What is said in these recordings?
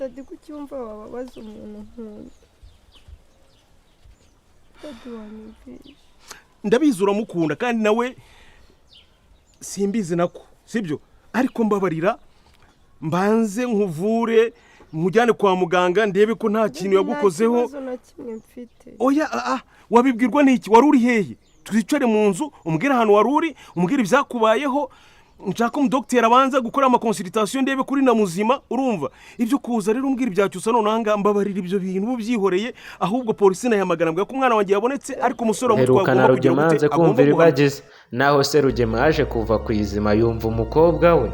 Daddy, kuki wumva wababaza umuntu nkunda? Daddy, wanyumvishe. Ndabizi uramukunda, kandi nawe simbizi nako sibyo, ariko mbabarira mbanze nkuvure, nkujyane kwa muganga, ndebe ko nta kintu yagukozeho. Nta kibazo na kimwe mfite. Oya, wabibwirwa n'iki? Wari uri hehe? Twicare mu nzu, umbwire ahantu wari uri, umbwire ibyakubayeho. Nshaka umudogiteri abanza gukora ama consultation, ndebe kuri na muzima. Urumva, ibyo kuza rero umbwira ibya Cyusa noneho ngaha, mbabarira, ibyo bintu uba ubyihoreye. Ahubwo polisi nayihamagara, mbwira ko umwana wanjye yabonetse, ariko umusore wamutwaye Herukana agomba kugira Rugema gute? yanze Agomba kumva guhanwa. Iribagiza. Naho se Rugema yaje kuva ku izima, yumva umukobwa we.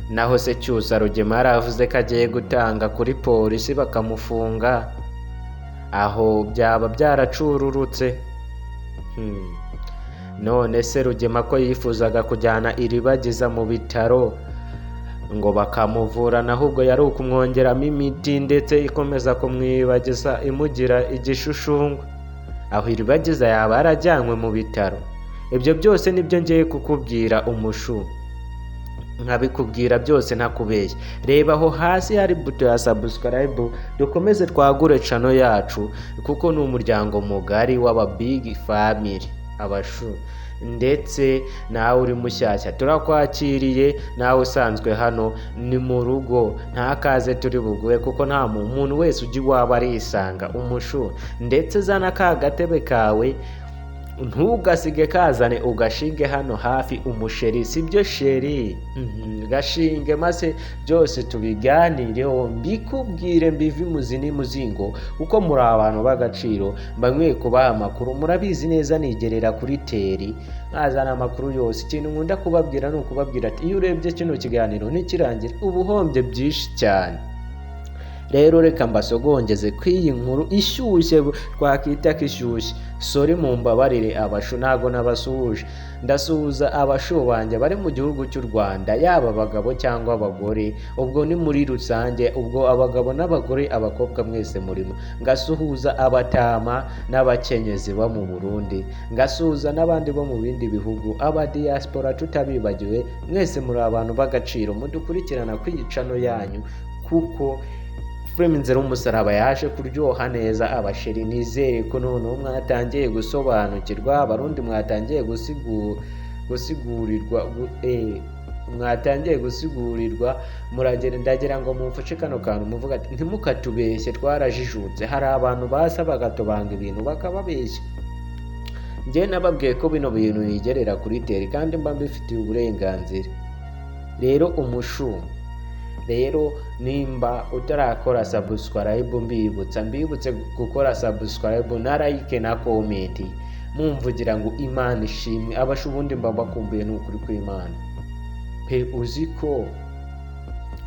Naho se Cyusa, Rugema yaravuze ko agiye gutanga kuri polisi bakamufunga, aho byaba byaracururutse? None se Rugema ko yifuzaga kujyana Iribagiza mu bitaro ngo bakamuvura, naho ubwo yari ukumwongeramo imiti ndetse ikomeza kumwibagiza, imugira igishushungwe, aho Iribagiza yaba yarajyanywe mu bitaro? Ibyo byose nibyo ngiye kukubwira, umushu, nkabikubwira byose ntakubeshya. Reba aho hasi hari buto ya subscribe, dukomeze twagure channel yacu, kuko ni umuryango mugari w'aba big family, abashu. Ndetse nawe uri mushyashya turakwakiriye, nawe usanzwe hano ni mu rugo, nta kaze turi buguhe, kuko nta muntu wese ujya iwabo arisanga, umushu. Ndetse zana ka gatebe kawe, ntugasige, kazane ugashinge hano hafi, umusheri. Sibyo chéri? Gashinge maze byose tubiganireho, mbikubwire mbive imuzi n'imuzingo, kuko muri abantu b'agaciro. Mba nkwiye kubaha amakuru, murabizi neza, nigerera kuri terrain nkazana amakuru yose. Ikintu nkunda kubabwira ni ukubabwira ati: iyo urebye kino kiganiro ntikirangira, uba uhombye byinshi cyane. Rero reka mbasogongeze ko iyi nkuru ishyushye, twakita ko ishyushye. Sorry, mumbabarire abashu, ntago nabasuhuje. Ndasuhuza abashu banjye bari mu gihugu cy'u Rwanda, yaba abagabo cyangwa abagore, ubwo ni muri rusange, ubwo abagabo n'abagore, abakobwa mwese murimo. Ngasuhuza abatama n'abakenyezi bo mu Burundi, ngasuhuza n'abandi bo mu bindi bihugu, aba diaspora tutabibagiwe. Mwese muri abantu b'agaciro mudukurikirana ku iyi channel yanyu, kuko filime Inzira y'Umusaraba yaje kuryoha neza. Abasheri, nizere ko noneho mwatangiye gusobanukirwa. Abarundi mwatangiye gusigurirwa, mwatangiye gusigurirwa. Muragera, ndagira ngo mumfashe kano kantu, muvuga ati: ntimukatubeshye, twarajijutse. Hari abantu baza bagatobanga ibintu bakababeshya. Njye nababwiye ko bino bintu nigerera kuri terrain kandi mba mbifitiye uburenganzira. Rero umushu, rero nimba utarakora subscribe, mbibutsa, mbibutse gukora subscribe na like na comment, mumvugira ngo Imana ishimwe. Abasha ubundi mba bakumbuye, ni ukuri kw'Imana pe. Uzi ko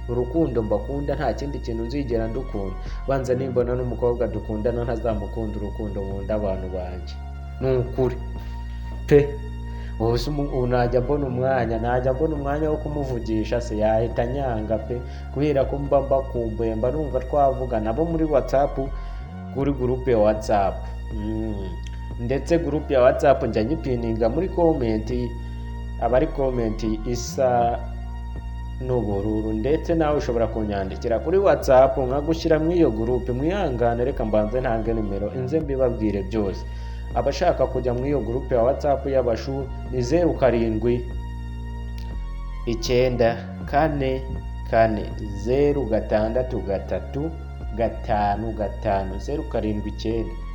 urukundo mbakunda nta kindi kintu nzigera ndukunda? Banza nimbona n'umukobwa dukundana ntazamukunda urukundo nkunda abantu banjye, ni ukuri pe. Ubu se ubu najya mbona umwanya wo kumuvugisha se? Yahita anyanga pe, kubera ko mba mbakumbuye, mba numva twavugana. Bo muri WhatsApp, kuri groupe ya WhatsApp, ndetse groupe ya WhatsApp njya nyipininga muri comment, aba ari comment isa n'ubururu. Ndetse nawe ushobora kunyandikira kuri WhatsApp nkagushyira muri iyo groupe. Mwihangane, reka mbanze ntange nimero, inze mbibabwire byose. Abashaka kujya muri iyo groupe ya WhatsApp y'abashu ni 0794406355,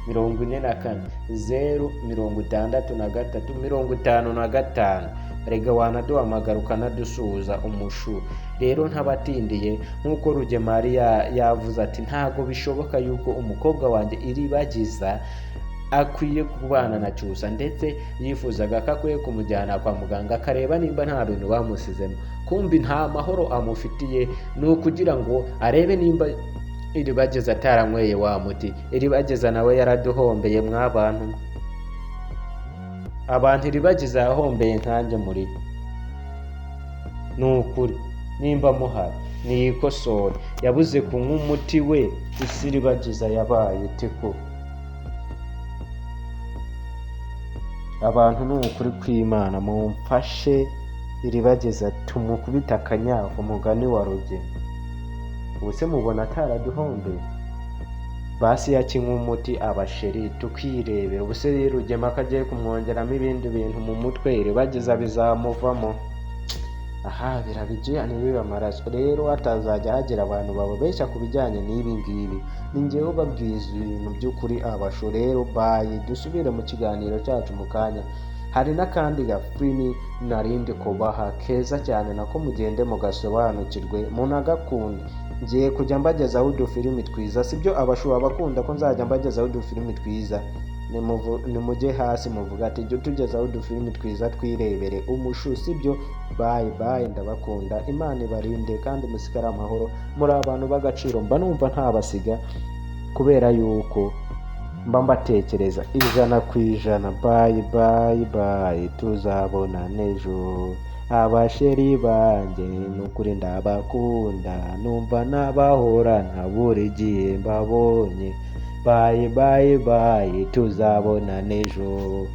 0794406355. Rega wanaduhamagara ukanadusuhuza, umushu. Rero ntabatindiye, nk'uko Rugemari yavuze ati: ntago bishoboka yuko umukobwa wanjye Iribagiza akwiye kubana na Cyusa, ndetse yifuzaga ko akwiye kumujyana kwa muganga akareba nimba nta bintu bamusizemo. Kumbi nta mahoro amufitiye, ni ukugira ngo arebe nimba Iribagiza ataranyweye wa muti. Iribagiza nawe yaraduhombeye mwabantu. Abantu Iribagiza yahombeye nkanjye muri, ni ukuri nimba muhari niyikosore. Yabuze kunywa umuti we. Isi, Iribagiza yabaye teko. Abantu, ni ukuri kw'Imana, mumfashe Iribagiza tumukubite akanyafu, umugani wa Rugema. Ubu se mubona ataraduhombeye? Basi yakinywa umuti, abasheri, tukirebera. Ubu se Rugema ko agiye kumwongeramo ibindi bintu mu mutwe, Iribagiza bizamuvamo? Aha biraba ibyuya ntibibe amaraso. Rero hatazajya hagira abantu bababeshya ku bijyanye n'ibi ngibi, ni njyewe ubabwiza ibintu by'ukuri, abashu. Rero bye, dusubire mu kiganiro cyacu mu kanya. Hari n'akandi gafilimi narindi kubaha keza cyane, nako mugende mugasobanukirwe, munagakunde. Ngiye kujya mbagezaho udufilimi twiza, sibyo abashu? Abakunda ko nzajya mbagezaho udufilimi twiza, nimujye hasi muvuga ati: "Jya utugezaho udufilimi twiza twirebere umushu." Sibyo? Bye bye, ndabakunda, Imana ibarinde kandi musigare amahoro. Muri abantu b'agaciro, mba numva ntabasiga kubera yuko mba mbatekereza 100%. Bye bye bye, tuzabona n'ejo, abasheri banjye. Ni ukuri ndabakunda, numva nabahorana buri gihe mbabonye. Bye bye bye, tuzabona n'ejo.